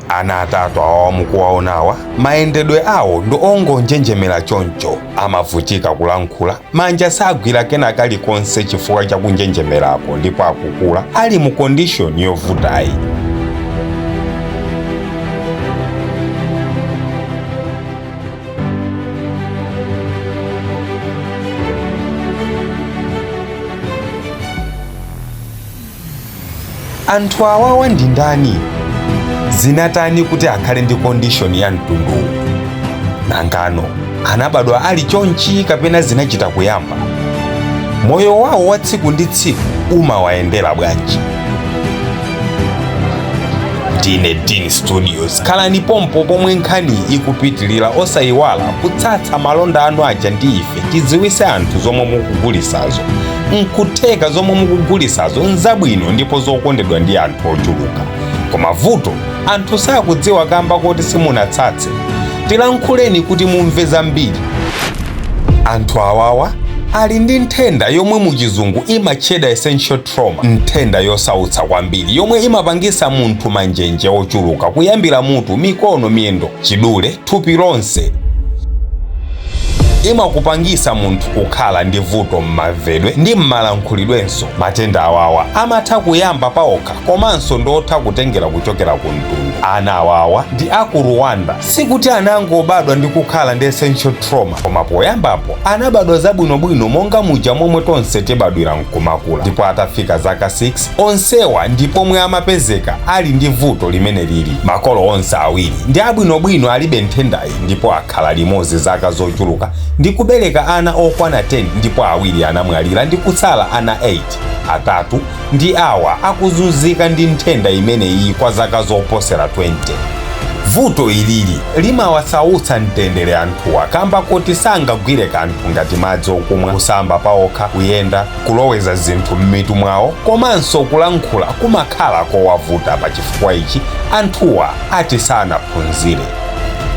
Ana atatu awawa mukuwaonawa, mayendedwe awo ndi ongonjenjemera choncho, amavutika kulankhula, manja sagwira kena kalikonse chifukwa cha kunjenjemerako ndipo akukula ali mu condition yovutayi. Anthu awawa ndi ndani? Zinatani kuti akhale ndi condition ya mtunduwu? Nangano anabadwa ali chonchi kapena zinachita kuyamba? Moyo wawo wa tsiku ndi tsiku umawayendera bwanji? Ndine Dean Studios, khalani pompo pomwe nkhani ikupitilira. Osayiwala kutsatsa malonda anu aja ndi ife tidziwise anthu zomwe mukugulisazo. Nkutheka zomwe mukugulisazo nzabwino ndipo zokondedwa ndi anthu ochuluka, koma vuto anthu sakudziwa kamba koti simunatsatse. Tilankhuleni kuti mumve zambiri. Anthu awawa ali ndi nthenda yomwe muchizungu imatchedwa essential tremor, nthenda yosautsa kwambiri yomwe imapangisa munthu manjenje ochuluka kuyambira mutu, mikono, miyendo, chidule, thupi lonse. Imakupangisa munthu kukhala ndi vuto m'mamvedwe ndi m'malankhulidwenso. Matenda awawa amatha kuyamba paokha komanso ndotha kutengera kuchokera ku mtundu. Ana awawa ndi aku Rwanda. Sikuti anangobadwa ndi kukhala ndi essential tremor, koma poyambapo anabadwa zabwinobwino monga muja momwe tonse tibadwira nkumakula, ndipo atafika zaka 6 onsewa ndi pomwe amapezeka ali ndi vuto limene lili. Makolo onse awiri ndi abwinobwino, alibe nthendayi ndipo akhala limodzi zaka zochuluka ndi kubereka ana okwana 10, ndipo awiri anamwalira ndi kutsala ana 8. Atatu ndi awa akuzunzika ndi nthenda imeneyi kwa zaka zoposera 20. Vuto ilili limawasautsa mtendere anthuwa kamba koti sangagwire kanthu ngati madzi okumwa, kusamba paokha, kuyenda, kuloweza zinthu m'mitu mwawo, komanso kulankhula kumakhala kowavuta. Pa chifukwa ichi anthuwa ati sanaphunzire.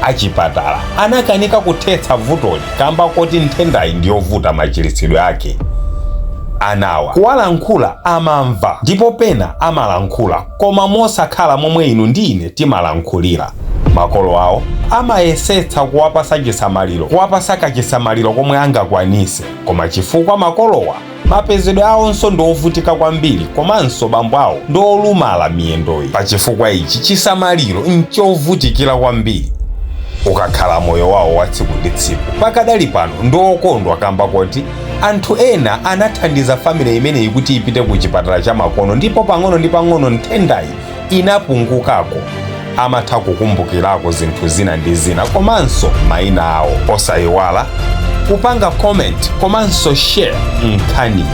Achipatala anakanika kuthetsa vutoli kamba koti nthendayi ndiyovuta machiritsidwe ake. Anawa kuwalankhula amamva ndipo pena amalankhula koma mosakhala momwe inu ndi ine timalankhulira. Makolo awo amayesetsa kuwapasa chisamaliro, kuwapasa kachisamaliro komwe angakwanise, koma chifukwa makolowa mapezedwe awonso ndi ovutika kwambiri komanso bambo awo ndi olumala miyendoyi, pa chifukwa ichi chisamaliro nchovutikira kwambiri. Ukakhala moyo wawo wa tsiku ndi tsiku pakadali pano ndi okondwa kamba koti anthu ena anathandiza family imeneyi kuti ipite ku chipatala cha makono, ndipo pang'ono ndi pang'ono nthendayi inapungukako. Amatha kukumbukirako zinthu zina ndi zina komanso mayina awo. Osayiwala kupanga comment komanso share nkhaniyi.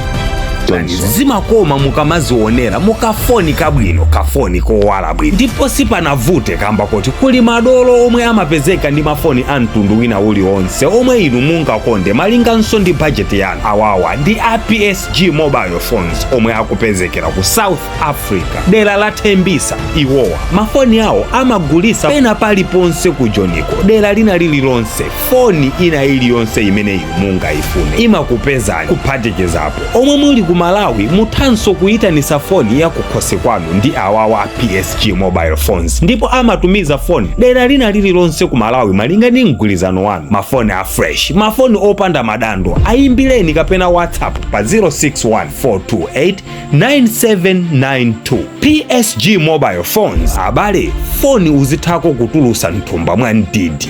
Zimakoma mukamazionera mukafoni kabwino, kafoni kowala bwino, ndipo sipanavute kamba kuti kuli madolo omwe amapezeka ndi mafoni a mtundu wina uliwonse omwe inu mungakonde malinganso ndi bajeti yanu. Awawa ndi a PSG Mobile Phones omwe akupezekera ku South Africa, dera la Tembisa. Iwowa mafoni awo amagulisa pena paliponse ku Joniko, dera lina lililonse. Foni ina iliyonse imene inu mungayifune imakupezani. Kuphatikizapo omwe muli ku Malawi, muthanso kuyitanisa foni ya kukhosi kwanu ndi awawa PSG Mobile Phones, ndipo amatumiza foni dera lina lililonse ku Malawi malinga ndi mgwirizano wanu. Mafoni a fresh, mafoni opanda madando. Ayimbireni kapena WhatsApp pa 061 428 9792. PSG Mobile Phones, abale, foni uzithako kutulusa mthumba mwa mdidi.